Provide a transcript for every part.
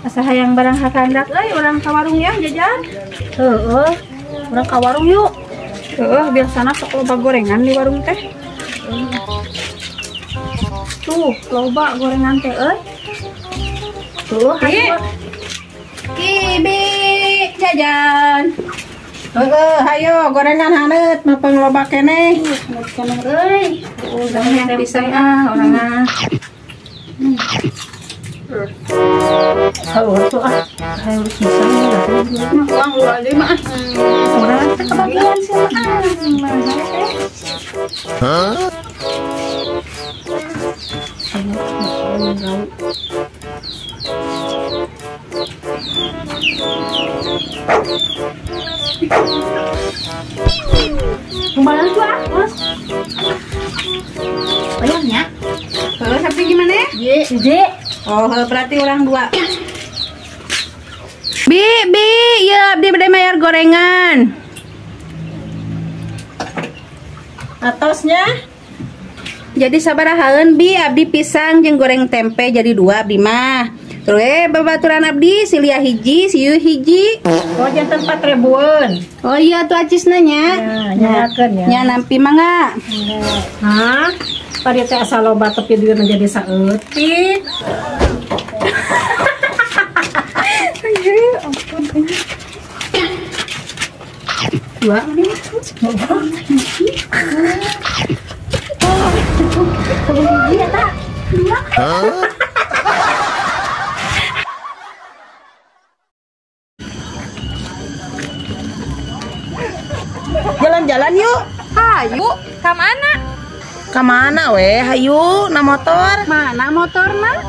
Asa hayang barang hakandak euy urang ka warung ya jajan. Heeh. Urang ka warung yuk. Heeh, biasana sok loba gorengan di warung teh. Tuh, loba gorengan teh euy. Tuh, hayu. Kibi jajan. Heeh, hayo gorengan haneut mapang loba keneh. Haneut keneh euy. Urang yang pisang ah, urang ah. Halo, tuh ah, harus bisa nih, uang lu aja mah. Urang teh kebagian sih mah. Hah? Kembali tuh ah, Mas. Bayangnya. Heeh, tapi gimana? Ye. Oh, berarti orang dua. Bi, bi, ya abdi bade bayar gorengan. Atosnya? Jadi sabarahaeun bi, abdi pisang jeung goreng tempe jadi dua abdi mah. Terus babaturan abdi silia hiji, siu hiji. Oh, janten 4.000-an. Oh iya tuh acisna nya. Ya, nyakeun ya. Nya nampi mangga. Hah? Tadi teh asa loba tapi duit menjadi saeutik. Ampun. Dua ini. Oh, hiji eta. Dua. Jalan-jalan yuk. Hayu, ka mana? Ka mana weh? Hayu, na motor. Mana motorna?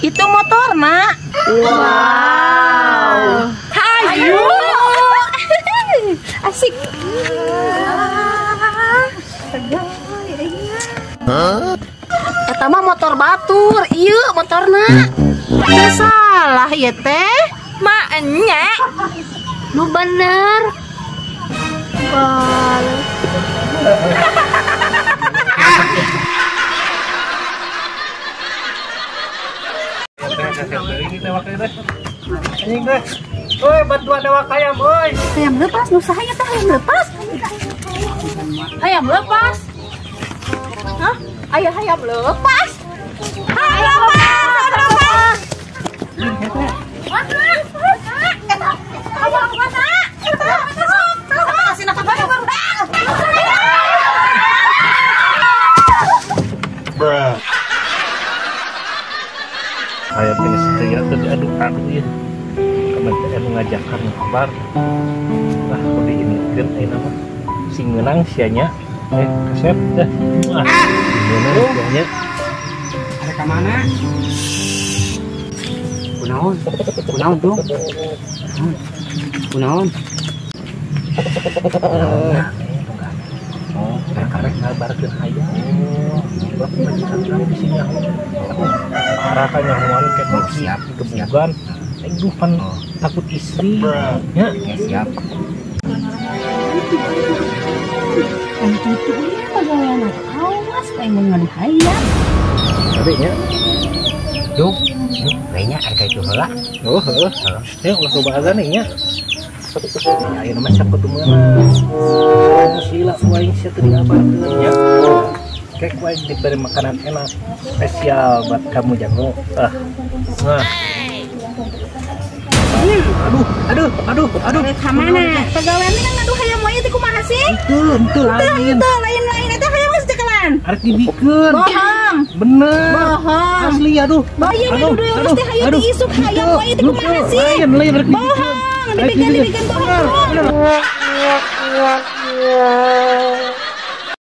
Itu motorna. Wow. Hayu. Asik. Hah? Eta mah motor batur, ieu motorna. Teu salah ieu teh. Maenya. Nu bener. Bal. Oi, bantuan dewak hayam, oi. Hayam lepas, nu saha teh hayam lepas. Hayam lepas. Hah? Aya hayam lepas. Hayam lepas, lepas. Hayam lepas. Bruh. Hayam ini setia tadi aduh-aduh ya. Kementerian mengajarkan kabar. Lah kudu ingetkeun ayeuna mah. Sing meunang sia nya. Kasep dah. Ah, sing meunang sia nya. Ada ka mana? Kunaon? Kunaon tuh? Kunaon? Oh, karek ngabarkeun hayam. Aku majikan urang di sini aku. Parah kan nyahoan kayak siap gebugan. Aduh pan takut istri. Ya, siap. Kan kitu ieu pagawean awas aing mun ngadu hayam. Tapi nya. Duh, kayaknya harga itu heula. Oh, heeh. Ya ulah loba azan nya. Ya ayeuna mah siap kudu meunang. Lila ku aing sia teu diabarkeun nya. Kayak ku aing diberi makanan enak spesial buat kamu jago. Ah. Nah. Aduh, aduh, aduh, aduh. Ka mana? Pagawean kan ngadu hayam wae teh kumaha sih? Henteu, lain. Henteu, lain-lain eta hayam geus cekalan. Arek dibikeun. Bohong. Bener. Bohong. Asli aduh. Bayang aduh, aduh, teh hayam diisuk hayam wae teh kumaha sih? Lain, lain arek dibikeun. Bohong, dibikeun bohong.